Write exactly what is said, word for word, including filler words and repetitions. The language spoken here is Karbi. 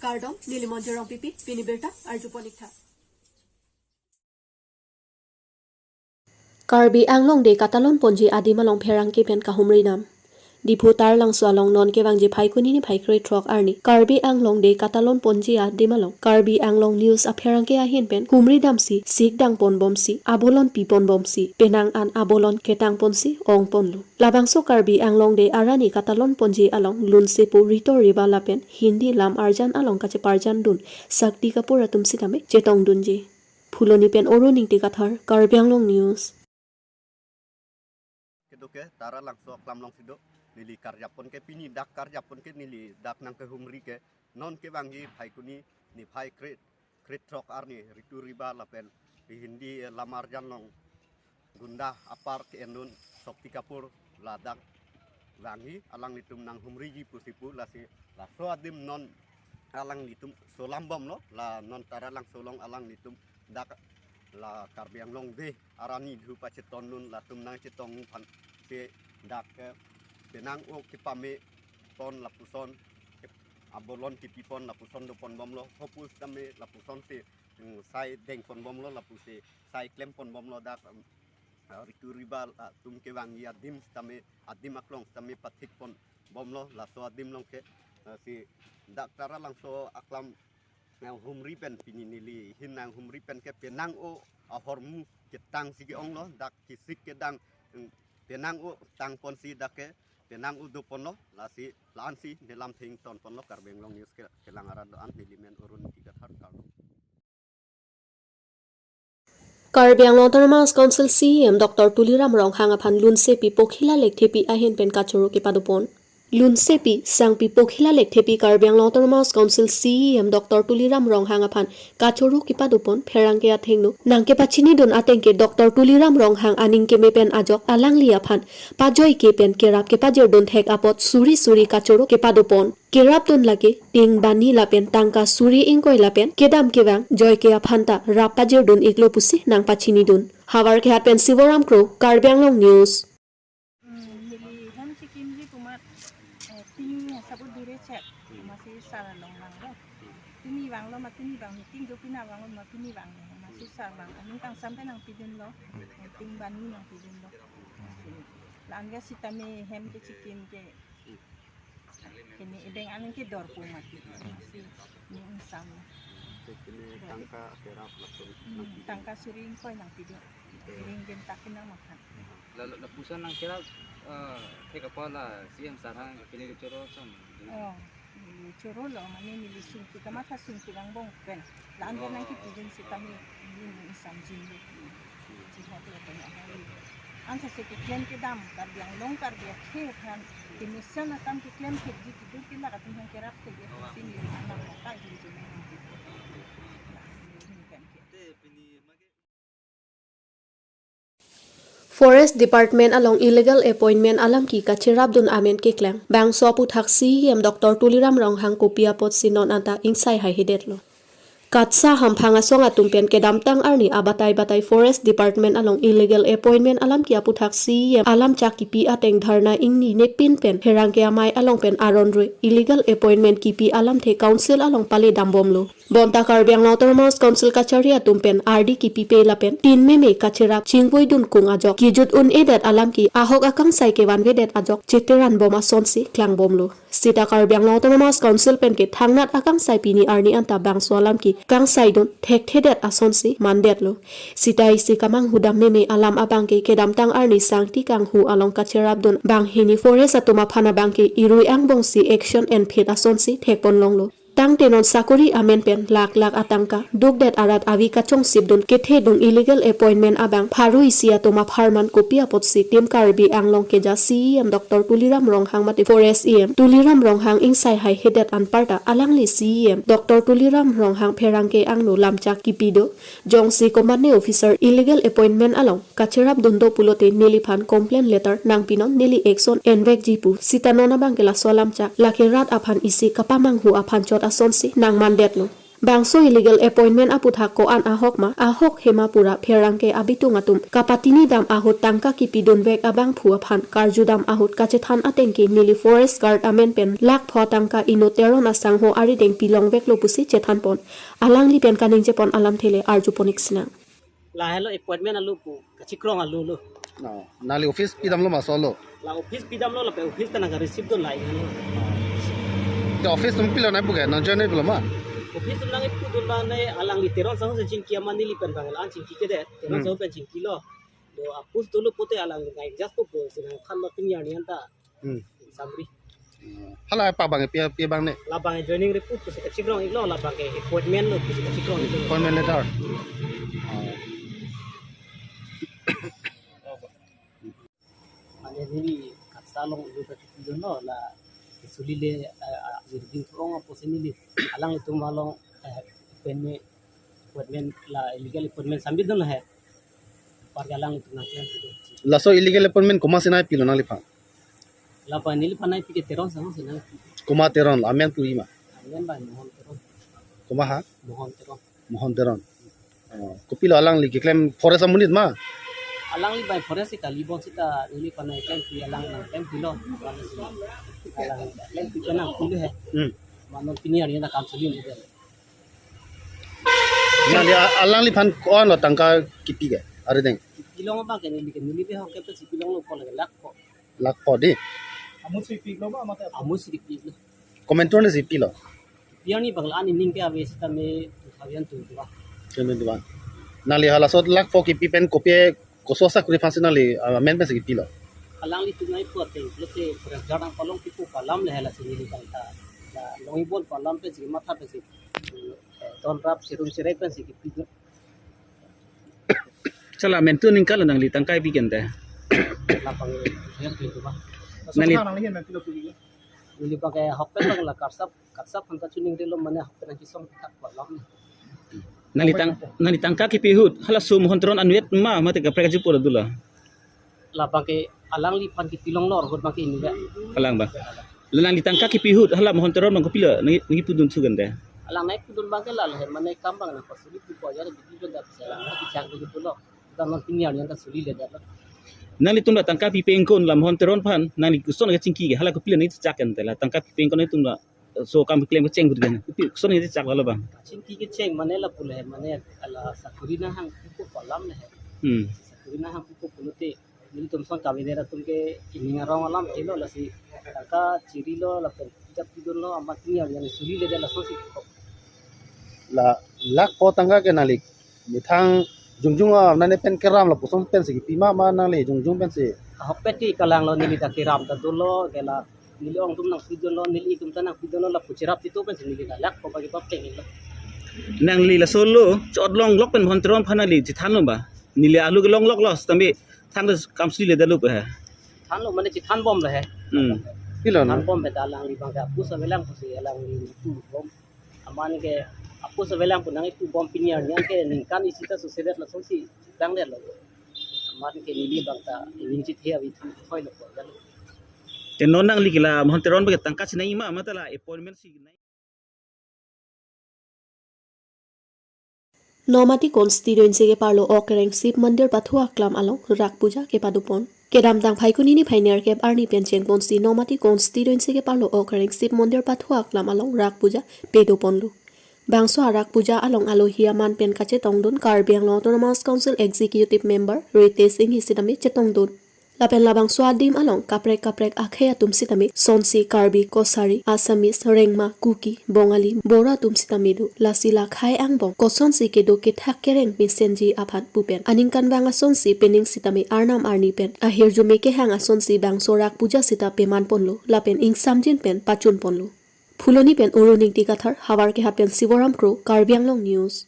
Kardom, neli Monjir Rongpipi, pini birta arjupon ik tha. Karbi Anglong Day katalon ponji adim along pherangke pen kahumri dam. Diphu Taralangso along non kevangji Phaikuni niphai krethrok arni Karbi Anglong Day katalon ponji adim along Karbi Anglong News apherangke ahin pen humri damsi sik dang pon bomsi abolon pi pon bomsi penang an abolon ketang ponsi ong ponlo. Labangso Karbi Anglong Day arni katalon ponji along lunsepo Ritor Riba lapen Hindi lam arjan along kacheparjan dun Shakti Kapoor atum sitame chetong dunji. Phuloni pen Arun Ingti Kathar, Karbi Anglong News. Kedo ke Taralangso aklam alongsi do, neli karjapon ke pini dak karjapon ke neli dak nangkehumri ke non kevangji Phaikuni niphai kre krethrok arni Ritor Riba lapen Hindi lam arjan along gunda apar ke-en dun Shakti Kapoor ladak vangji, alanglitum nanghumriji pusi pu, lasi laso adim non alanglitum solam bomlo, la non Taralangso along alanglitum dak la Karbi Anglong Day arni dhu pacheton dun latum nangchetong aphan si dak ke penang o kepame pon lapuson, abolon kepi pon lapuson do pon bomlo, hopu sitame lapuson si, mm, sai deng pon bomlo, lapusi sai klem pon bomlo dak, mm, ah, Ritor Riba, ah, atum kevangji adim sitame, adim aklong sitame pathik pon bomlo, laso adim along ke, ah, si dak Taralangso aklam nanghumri pen pini neli ahin nanghumri pen ke penang o ahormu ketangsi ke-onglo, dak kesik kedang, mm, penang o tang ponsi dak ke penang o do ponlo, lasi la-ansi nelamthe ington ponlo. Karbi Anglong News ke kelang arat do-an, neli men Arun Ingti Kathar, Karbi. Karbi Anglong Autonomous Council C E M Doctor Tuliram Ronghang aphan lunsepi Pokhila Lekthepi ahin pen kachoro kepado pon. Lunsepi sangpi Pokhila Lekthepi Karbi Anglong Autonomous Council C E M Doctor Tuliram Ronghang aphan kachoro kepado pon pherangke athengno nangkepachini dun ateng ke Doctor Tuliram Ronghang aning keme pen ajok alangli aphan pajoike pen kerap kepajir dun thek apot suri suri kachoro kepado pon. Kerap dun lake ting bani lapen tangka suri ingkoi lapen kedam kevang joike aphan ta rap pajir dun iklo pusi nangpachini dun. Havarkehat pen Sivoram Kro, Karbi Anglong News. Hmm, neli hem chekimji komat, eh, ting sabut dure chet, masi sar along vanglo. Pini vanglo, ma pini vang, ting do pina vanglo, ma pini vang, masi sar vang. Aning kangsam pen nangpidunlo, eh, ting bani nangpidunlo. La-an ke sitame hem kechekim ke kini ebeng aning kedor pu mati. Masi ni ingsam. Kini tangka kerap lason. Hmm, tangka suri ingkoi nangpidun. Ring gem takin nangmatha. La, la, lapuson nangkerap, eh, thek apot la C E M sar aphan pini choro som. Oh, neli chorolo, mane neli sungpi kamatha sungpi angbong pen. La-an ke nangkepidun sitame neli ingsam jinlo. Jiha tu pen ahai. Ansa si keklem kedam, Karbi Anglong Karbi akhei aphan, kemesen akam keklem thekji kedo kelak atum aphan kerap thekji aphan si neli anam mata hil jumai nangpi. Forest Department along illegal appointment alam ke kacherap dun amen keklang. Bangso aputhak C E M Doctor Tuliram Ronghang kopi apotsi non anta ingsai haihedetlo. KATSSA hamphang asong atum pen kedamtang arni abatai batai Forest Department along illegal appointment alam ke aputhak C E M alam chak kipi ateng dharna ingni nepin pen pherangke amei along pen aron rui illegal appointment kipi alamthe council along pale dambomlo. Bonta Karbi Anglong Autonomous Council kachari atum pen ardi kipipe lapen tin meme kacherap chingvoi dun kung ajok kejut un-edet alam ke ahok akangsai kevanvedet ajok cheteran bom asonsi klangbomlo. Sita Karbi Anglong Autonomous Council pen ke thangnat akangsai pini arni anta bangso alam ke kangsai dun thekthedet asonsi mandetlo. Sita isi kamanghu dam meme alam abang ke kedamtang arni sangti kanghu along kacherap dun banghini forest atum aphan abang ke irui angbongsi action enphit asonsi thekpon longlo. Tangte non sakori amen pen lak lak atangka dukdet arat avi kachongsip dun kethedung illegal appointment abang pharo isi atum apharman kopi apotsi Team Karbi Anglong keja C E M Doctor Tuliram Ronghang mate Forest E M Tuliram Ronghang ingsai haihedet anparta alangli C E M Doctor Tuliram Ronghang pherangke angno lamchak kipi do. Jongsi komatne officer illegal appointment along kacherap dun do pulote neliphan complaint letter nangpinon, neli action envekji pu. Sita non abang ke laso alamchak lake rat aphan isi kapamanghu aphan chot asonsi nangmandetlo. Bangso illegal appointment aputhak ko-an ahok ma, ahok hema pura pherangke abitung atum kapatini dam ahut tangka kipidun vek abangphu aphan karju dam ahut kachethan ateng ke neli forest guard amen pen lakh pho tangka inut Teron asangho arideng pilong veklo pusi chethan pon. Alangli pen kaningje pon alamthe le arju pon ik sinang. Lahelo appointment alo pu kachikrong alo lo. No, nangli office pidamlo ma solo? La office pidamlo, lapen office ta nang receive dun lai lo. Ke office atum pilo nangpu ke, nang join pilo ma? Office atum nangpudun abang ne alangli Teron asangho si chingki amat neli pen abang la-an chingki kedet, Teron Hmm. asangho pen chingkilo. Do apus dolo pote alangli nang just po po si nangthan ma pini arni anta. Hmm. Samri. Hala pa abang pi pi abang ne? Labang joining report pusi kachikrong iklo, labang ke appointment lo pusi kachikrong iklo. Appointment letter. Mane neli KATSA along udah kipidun lo la suli le, eh, eh, jirgin krong apotsi neli alanglitum along, eh, appointment, appointment la illegal appointment sambit dun lo he. Par ke alanglitum nangklem pidun. Laso illegal appointment komat si nangpilo nangliphan? Labang neliphan nangpi ke Teron asangho si nangpi. Komat Teron, amen pu ima? Amen abang Mohon Teron. Komat ha? Mohon Teron. Mohon Teron. Oh, kopilo alangli keklem forest amonit ma? Alangli abang forest si kali bon seta neliphan nangklempi, alang nangklempilo. Alang klempi pen nangpilo he. Hmm. Mane non pini arni nang kam suli ni. Nangli a-, alangliphan ko-an lo tangka kipi ke? Arideng. Pilong abang ke neli ke neli be hok ke si pilonglo pon ke lakh pho. Lakh pho di. Amu si pilo ma mate? Amu si pilo. Komat Teron si pilo? Pian ni abang la-an ining ke ave seta me two thousand twenty-one. Twenty-one. Nangli halaso lakh pho kipi pen kopie koso asakuri aphan si nangli, ah, amen pensi kipilo? Alanglitum nangpu ateng, lote forest guard nangpalong pipo pu alam le hela si neli abang ta. Ya, longji bon pu alam pensi matha pensi. Eh, ton rap serum serek pensi kipi. Chala amen tu ningkan lo nangli tangka kipi ke ante? Lapang ya, tu itu, Pak. Nangli Nangli amen tu lo, Pak. Neli abang ke hok pen abang la KATSA, KATSA aphan ta chuning delo mane hok pen nangkisong tak pu alam. Nangli tang, nangli tangka kipi ahut, halaso Mohon Teron anvet ma, mate kaprek ajupo dolo? Labang ke alangliphan kipilong lo ahut abang ke inut. Alang abang. La nangli tangka kipi ahut, hala Mohon Teron abang kopilo, nangki, nangkipudun thu ke ante? Alang nangpudun abang ke la le, mane kam abang nangpasuli pu ko aja, bidi abang dak sela, nangkichak dulu pulo. Dan non pini arni anta suli le dak. Nanglitum la tangka pipe ingkon la Mohon Teron aphan, nangli koson kachingki ke, hala kopilo nangkichak ke ante la, tangka pipe ingkon nangtum la, so kam klem kecheng put ke, kopi, koson nangkichak la abang? Chingki kecheng mane lapu le, mane hala sakuri nanghang pupo pu alam le. Hmm. Sakuri nanghang pupo pulote, nelitum ason kavedet atum ke ining arong alam helo lasi tangka chirilo lapen ijap pidunlo amat niya yang suli le dak lason si. La lakh pho tangka ke nangli methang jongjong a nane pen keram lapuson pensi kipi ma, ma nangli jongjong pensi? Ahok pet ke kalang lo, neli ta keram ta dolo ke la neli ong atum nangpidunlo, neli atum ta nangpidunlo lapu cherap tito pensi neli ta lakh pho bagi bap teng lo. Nangli laso lo chot longlok pen Mohon Teron aphan nangli chethanlo ba? Neli alu kelonglok lo, stambi than kam suli le dak lo pe he. Thanlo mane chethan bom le he. Hmm. Pilo na? Than bom beta alangli abang ke apus avelang pusi alangli tu bom. Amat ke apus avelang pu nangkipu bom pini arni ke ningkan isi ta susedet lason si bang det lo. Amat ke neli abang ta ning chit he avi thu hoi lo ko jan. Te non nangli ke la Mohon Teron abang ke tangka chinai ma, mate la appointment si nai. Nomati constituency keparlo Okereng Shiv Mandir pathu aklam along Rakh Puja kepadopon. Kedamtang Phaikuni niphai nerkep arni pen chengponsi Nomati constituency keparlo Okereng Shiv Mandir pathu aklam along Rakh Puja pedoponlo. Bangso a-Rakh Puja along alohi aman pen kachetongdun Karbi Anglong Autonomous Council Executive Member Ritesh Enghi sitame chetongdun. Lapen labangso adim along kaprek kaprek akhei atum sitame sonsi Karbi, Kosari, Assamese, Rengma, Kuki, Bongali, Boro atum sitame do. Lasi la khei angbong kosonsi kedo kethak kereng mesenji aphan pu pen aningkanvang asonsi pening sitame arnam arni pen ahirjume kehang asonsi bangso Rakh Puja sita pemanponlo lapen ingsamjin pen pachunponlo. Phuloni pen Arun Ingti Kathar, Havar Kehat pen Siboram Kro, Karbi Anglong News.